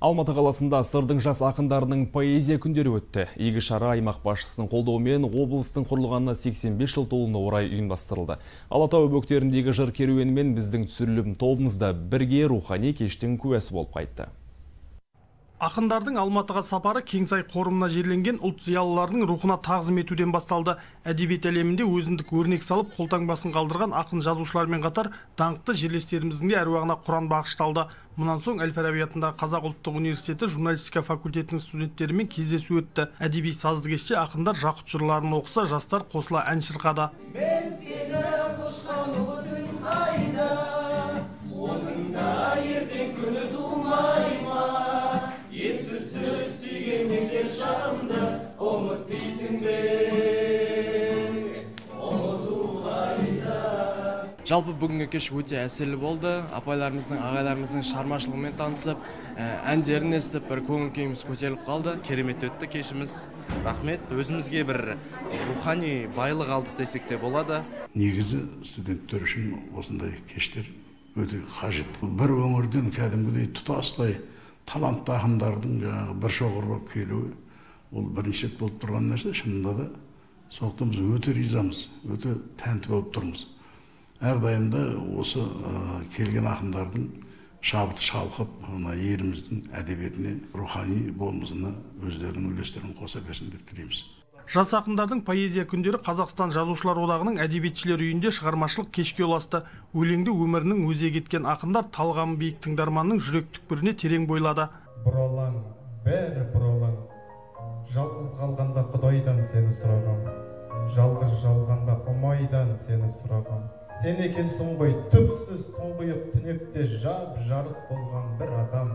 Алматы қаласында Сырдың жас ақындарының поэзия күндері өтті. Игі шара аймақ басшысының қолдауымен облыстың құрылғанына 85 жыл толуына орай ұйымдастырылды. Алатау бөктеріндегі жыр керуенімен біздің түсірілім тобымыз да бірге рухани кештің куәсі болып қайтты. Ақындардың Алматыға сапары Кеңсай қорымына жерленген ұлт зиялыларының рухына тағзым етуден басталды. Әдебиет әлемінде өзіндік өрнек салып, қолтаңбасын қалдырған ақын жазушылармен қатар даңқты жерлестеріміздің де әруағына Құран бағышталды. Мұнан соң Әл-Фараби атындағы Қазақ ұлттық университеті журналистика факультетінің студенттерімен кездесу өтті. Әдеби сазды кеште ақындар жақұт жырларын оқыса, жастар қосыла ән шырқады. Мен сені құшқан ұлы түн қайда, оның да ертең күні тумай ма? Ессіз сүйген есер шағымды ұмыт дейсің бе, ұмыту қайда? Жалпы бүгінгі кеш өте әсерлі болды. Апайларымыздың, ағайларымыздың шығармашылығымен танысып, әндерін естіп, бір көңіл күйіміз көтеріліп қалды. Керемет өтті кешіміз. Рахмет. Өзімізге бір рухани байлық алдық десек те болады. Негізі студенттер үшін осындай кештер өте қажет. Бір өңірден кәдімгідей тұтастай талантты ақындардың жаңағы бір шоғыр болып келуі ол бірінші рет болып тұрған нәрсе. Шынында да сондықтан біз өте ризамыз, өте тәнті болып тұрмыз. Әрдайым да осы келген ақындардың шабыты шалқып, мына еліміздің әдебиетіне, рухани болмысына өздерінің үлестерін қоса берсін деп тілейміз. Жас ақындардың поэзия күндері Қазақстан Жазушылар одағының әдебиетшілер үйінде шығармашылық кешке ұласты. Өлеңді өмірінің өзегі еткен ақындар талғамы биік тыңдарманның жүрек түкпіріне терең бойлады. Бұралаң, бәрі бұралаң. Жалғыз қалғанда Құдайдан сені сұрағам. Жалғыз жалғанда Ұмайдан сені сұрағам. Сен екенсің ғой түпсіз тұңғиық түнекте жап-жарық болған бір адам.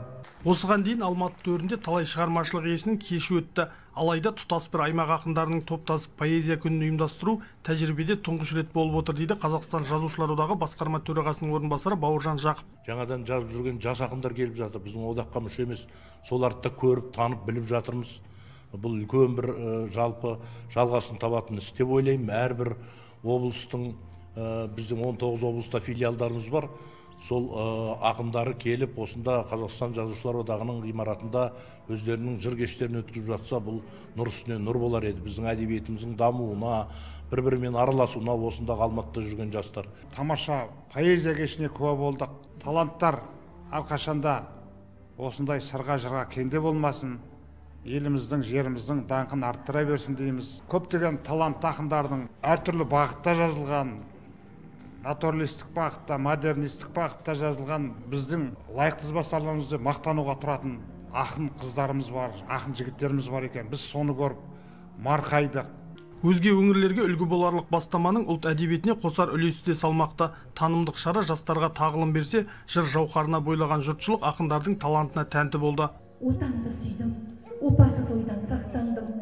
Осыған дейін Алматы төрінде талай шығармашылық иесінің кеші өтті. Алайда тұтас бір аймақ ақындарының топтасып поэзия күнін ұйымдастыру тәжірибеде тұңғыш рет болып отыр, дейді Қазақстан Жазушылар одағы басқарма төрағасының орынбасары Бауыржан Жақып. Жаңадан жазып жүрген жас ақындар келіп жатыр. Біздің одаққа мүше емес, соларды да көріп, танып, біліп жатырмыз. Бұл үлкен бір жалпы жалғасын табатын іс деп ойлаймын. Әрбір облыстың, біздің 19 облыста филиалдарымыз бар. Сол ақындары келіп, осында Қазақстан Жазушылар одағының ғимаратында өздерінің жыр кештерін өткізіп жатса, бұл нұр үстіне нұр болар еді. Біздің әдебиетіміздің дамуына, бір-бірімен араласуына осындағы Алматыда жүрген жастар. Тамаша поэзия кешіне куә болдық. Таланттар әрқашанда осындай сырға жырға кенде болмасын, еліміздің, жеріміздің даңқын арттыра берсін дейміз. Көптеген талантты ақындардың әртүрлі бағытта жазылған, натуралистік бағытта, модернистік бағытта жазылған біздің лайықты ізбасарларымызды мақтануға тұратын ақын қыздарымыз бар, ақын жігіттеріміз бар екен. Біз соны көріп марқайдық. Өзге өңірлерге үлгі боларлық бастаманың ұлт әдебиетіне қосар үлесі де салмақты. Танымдық шара жастарға тағылым берсе, жыр жауһарына бойлаған жұртшылық ақындардың талантына тәнті болды. Отанды сүйдім, опасыз ойдан сақтандым.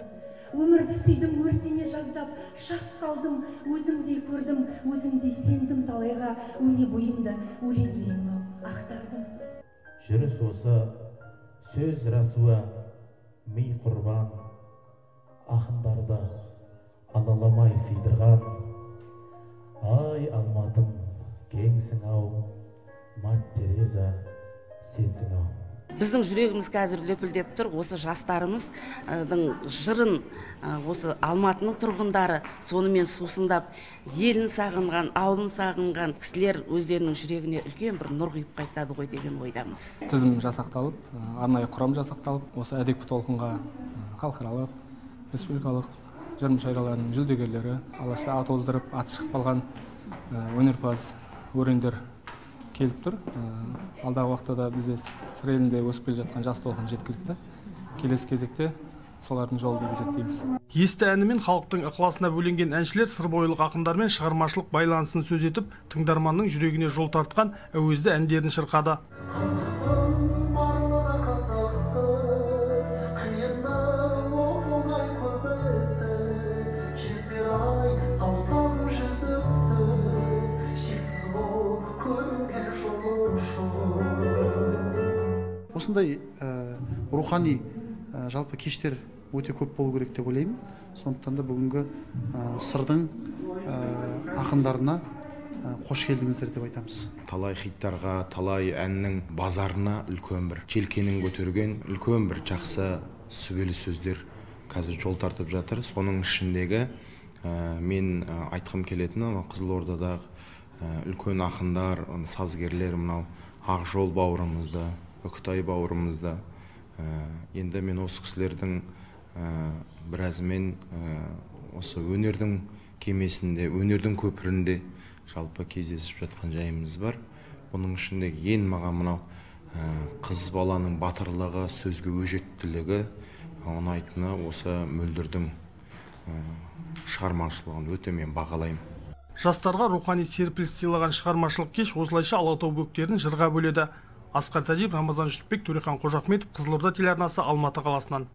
Өмірді сүйдім, өртене жаздап, шақ қалдым, өзімдей көрдім, өзімдей сендім талайға, өне бойымды өлеңдей мынау ақтардым. Жүріс осы, сөз рәсуа, ми құрбан, ақындарды алаламай сыйдырған. Ай, Алматым, кеңсің ау, Мать Тереза, сенсің ау. Біздің жүрегіміз қазір лүпілдеп тұр. Осы жастарымыздың жырын, осы Алматының тұрғындары сонымен сусындап, елін сағынған, ауылын сағынған кісілер өздерінің жүрегіне үлкен бір нұр құйып қайтады ғой деген ойдамыз. Тізім жасақталып, арнайы құрам жасақталып, осы әдепкі толқынға халықаралық, республикалық жыр мүшәйраларының жүлдегерлері, алашта ат оздырып, аты шығып қалған өнерпаз өрендер келіп тұр. Алдағы уақытта да бізде Сыр елінде өсіп келе жатқан жас толқын жеткілікті. Келесі кезекте солардың жолы деп есептейміз. Есті әнімен халықтың ықыласына бөленген әншілер сырбойлық ақындармен шығармашылық байланысын сөз етіп, тыңдарманның жүрегіне жол тартқан әуезді әндерін шырқады. Қазақтың барлығы қазақсыз, қиынның оп-оңай көбісі, кездер ай саусақ жүзіксіз, шексіз болып көрінген жолаушы. Осындай рухани жалпы кештер өте көп болу керек деп ойлаймын. Сондықтан да бүгінгі Сырдың ақындарына Қош келдіңіздер деп айтамыз. Талай хиттарға, талай әннің базарына үлкен бір желкенін көтерген, үлкен бір жақсы сүбелі сөздер қазір жол тартып жатыр. Соның ішіндегі мен айтқым келетіні, Қызылордадағы үлкен ақындар, сазгерлер, мынау Ақжол бауырымызды, Үкітай бауырымызды. Енді мен осы кісілердің біразымен осы өнердің кемесінде, өнердің көпірінде жалпы кездесіп жатқан жайымыз бар. Бұның ішіндегі ең маған мынау қыз баланың батырлығы, сөзге өжеттілігі ұнайтыны осы Мөлдірдің шығармашылығын өте мен бағалаймын. Жастарға рухани серпіліс сыйлаған шығармашылық кеш осылайша Алатау бөктерін жырға бөледі. Асқар Тәжиев, Рамазан Жүсіпбек, Төрехан Қожахметов, Қызылорда телеарнасы, Алматы қаласынан.